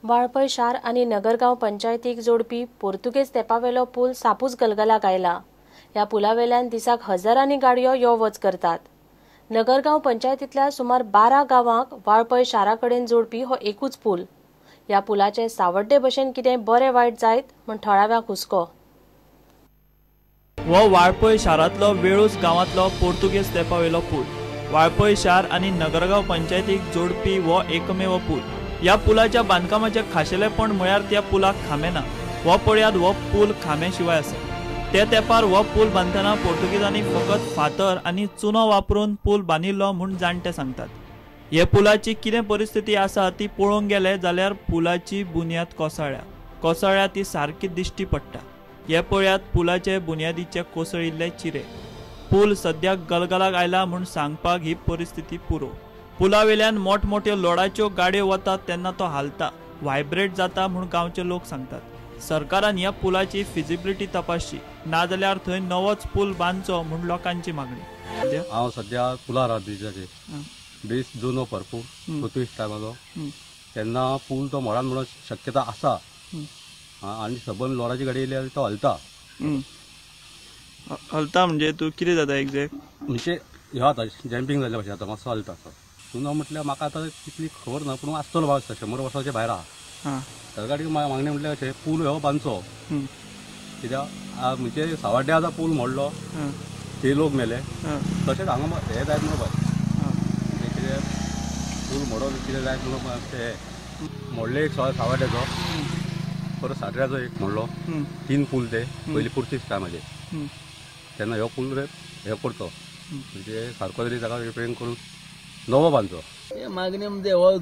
वाळपय शार आनी नगरगांव पंचायतीक जोडपी पोर्तुगेज तेंपावेलो पूल सापूच गलगलाक आयला. ह्या पुलावेल्यान दिसाक हजारांनी गाडयो यो वच करतात. नगरगांव पंचायतींतल्या सुमार 12 गांवांक वाळपय शारा कडेन जोडपी हो एकूच पूल. ह्या पुलाचे सावड्डे भशेन कितें बरें वायट जायत म्हूण थळाव्यांक हुस्को. हो वाळपय शारांतलो वेळूस गांवांतलो पोर्तुगेज तेंपावेलो पूल. वाळपय शार आनी नगरगांव पंचायतीक जोडपी हो एकमेव पूल. ह्या पुलाच्या बांदकामाचें खाशेलेपण म्हळ्यार त्या पुलाक खांबे ना. हो पळयात, हो पूल खांबे शिवाय आसा. ते तेंपार हो पूल बांदतना पोर्तुगेजांनी फकत फातर आनी चुनो वापरून पूल बांदिल्लो म्हूण जाणटे सांगतात. हे पुलाची कितें परिस्थिती आसा ती पळोवंक गेले जाल्यार पुलाची बुन्याद कोसळ्ळ्या. कोसळ्ळ्या ती सारकी दिश्टी पडटा. हे पळयात पुलाचे बुन्यादीचे कोसळिल्ले चिरे. पूल सद्याक गलगलाक आयला म्हूण सांगपाक ही परिस्थिती पुरो. पुलावेल्यान मोठमोठ्यो लोडाच्यो गाडयो वतात तेन्ना तो हालता, व्हायब्रेट जाता म्हूण गांवचे लोक सांगतात. सरकारान ह्या पुलाची फिजिबिलिटी तपासची, नाजाल्यार थंय नवोच पूल बांदचो म्हूण लोकांची मागणी. हांव सद्या पुलार आहा, ब्रिजाचेर. ब्रीज जुनो भरपूर पोर्तुगीज टायमाचो, तेन्ना पूल तो मोडान म्हणून शक्यता आसा. आनी सबंद लोडाची गाडी येयली तो हलता. हलता म्हणजे तूं कितें जाता एक्झॅक्ट? म्हणजे ह्यो आतां जम्पींग जाल्ल्या भशेन जाता, मातसो हलता. जुनो म्हटल्यार म्हाका आतां तितली खबर ना, पूण आसतलो बाबा 100 वर्सांचे भायर आहा. सरकारी मागणी म्हटल्यार अशें पूल हो बांदचो, कित्याक म्हणजे सावड्ड्या आतां पूल मोडलो, ते लोक मेले, तशेंच हांगा हें जायत म्हणून म्हणजे कितें पूल मोडोन कितें जायत म्हणून ते मोडले. एक सावड्ड्याचो, परत साटऱ्याचो एक मोडलो, 3 पूल ते पयलीं पुर्तुगीज टायमाचेर. तेन्ना हो पूल हे करचो म्हणजे सारको तरी ताका रिपेरींग करून नवो बांदचो. हे मागणी म्हणजे हो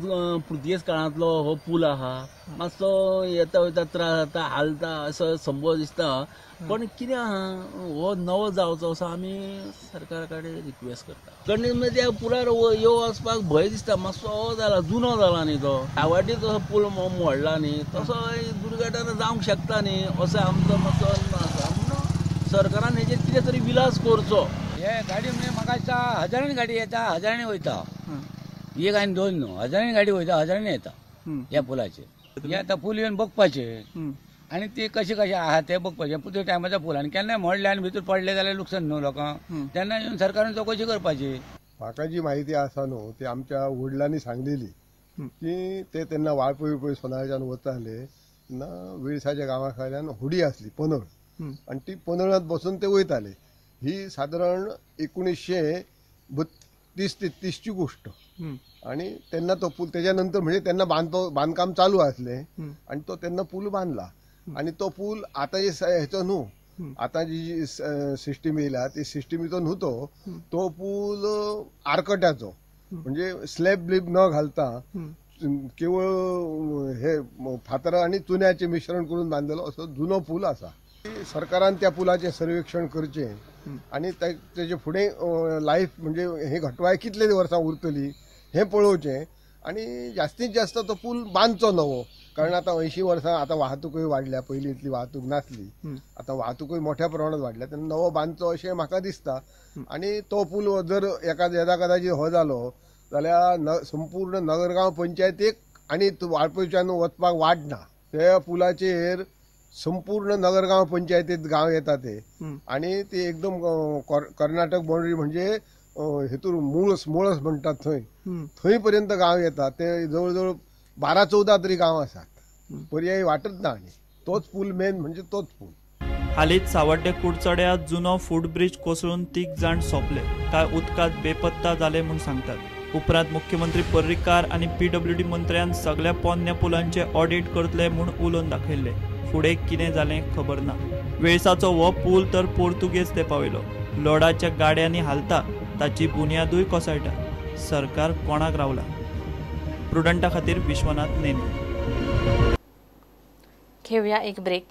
पुर्तुगेज काळांतलो हो पूल आहा, मातसो येता वयता त्रास जाता, हालता असो संभव दिसता. पण कितें आहा, हो नवो जावचो असो आमी सरकारा कडेन रिक्वेस्ट करता. कारण म्हणजे त्या पुलार यो वचपाक भंय दिसता, मातसो जाला जुनो जाला न्ही तो. सावड्डे तसो पूल मोडला न्ही तसो दुर्घटना जावंक शकता न्ही, असो आमचो मातसो आसा. म्हणून सरकारान हेजेर कितें तरी विलास करचो. हे गाडी म्हणजे म्हाका दिसता हजारांनी गाडी येता, हजारांनी वयता. एक आनी दोन न्हू, हजारांनी गाडी वयता, हजारांनी येता ह्या पुलाचेर. हे आतां पूल येवन बघपाचे आनी ते कशे कशे आहा ते बघपाचे. पुर्तुगेज टायमाचो पूल आनी केन्नाय मोडले आनी भितर पडले जाल्यार लुकसाण न्हू लोकांक, तेन्ना येवन सरकारान चवकशी करपाची. म्हाका जी म्हायती आसा न्हू ती आमच्या वडिलांनी सांगलेली की ते तेन्ना वाळपय पळय सोनाळच्यान वताले तेन्ना वेळसाच्या गांवा खायल्यान होडी आसली पनळ, आनी ती पनळांत बसून ते वयताले. ही सादारण 1932-33 ची गोष्ट. आणि तेन्ना तो पूल तेच्या नंतर म्हणजे तेन्ना बांदकाम चालू आसलें आनी तो तेन्ना पूल बांदला. आनी तो पूल आतां जे हेचो न्हू, आतां जी सिस्टीम येयला ती सिस्टीमीचो न्हू तो. तो पूल आरकट्याचो, म्हणजे स्लॅब ब्लिब न घालता केवळ हे फातरां आनी चुन्याचें मिश्रण करून बांदलेलो असो जुनो पूल आसा. सरकारान त्या पुलाचें सर्वेक्षण करचें आनी तेजे फुडें लायफ म्हणजे हे घटवाय कितले वर्सां उरतली हें पळोवचें आनी जास्तीत जास्त तो पूल बांदचो नवो. कारण आतां 80 वर्सां आतां वाहतूकय वाडल्या, पयलीं इतली वाहतूक नासली, आतां वाहतूकय मोठ्या प्रमाणात वाडल्या, तेन्ना नवो बांदचो अशें म्हाका दिसता. आनी तो पूल जर एका कदाचित हो जालो जाल्यार संपूर्ण नगरगांव पंचायतीक आनी वाळपयच्यान वचपाक वाट ना. त्या पुलाचेर संपूर्ण नगरगांव पंचायतीत गांव येता ते, आनी ते एकदम कर्नाटक बाउंड्री म्हणजे हेतूर मुळस मुळस म्हणटात थंय, थंय पर्यंत गांव येता. ते जवळ जवळ 12-14 तरी गांव आसात, पर्यायी वाटत ना. आनी तोच पूल मेन म्हणजे तोच पूल. हालींच सावड्डे कुडचड्या जुनो फूटब्रिज कोसळून 3 जाण सोंपले, कांय उदकांत बेपत्ता जाले म्हूण सांगतात. उपरांत मुख्यमंत्री पर्रीकार आनी पीडब्ल्यूडी मंत्र्यान सगळ्या पोन्न्या पुलांचे ऑडिट करतले म्हूण उलोवन दाखयल्लें. फुडें कितें जालें खबर ना. वेळसाचो हो पूल तर पोर्तुगेज तेंपावेलो, लोडाच्या गाड्यांनी हालता, ताची बुन्यादूय कोसळटा. सरकार कोणाक रावला? प्रुडंटा खातीर विश्वनाथ नेने. घेऊया एक ब्रेक.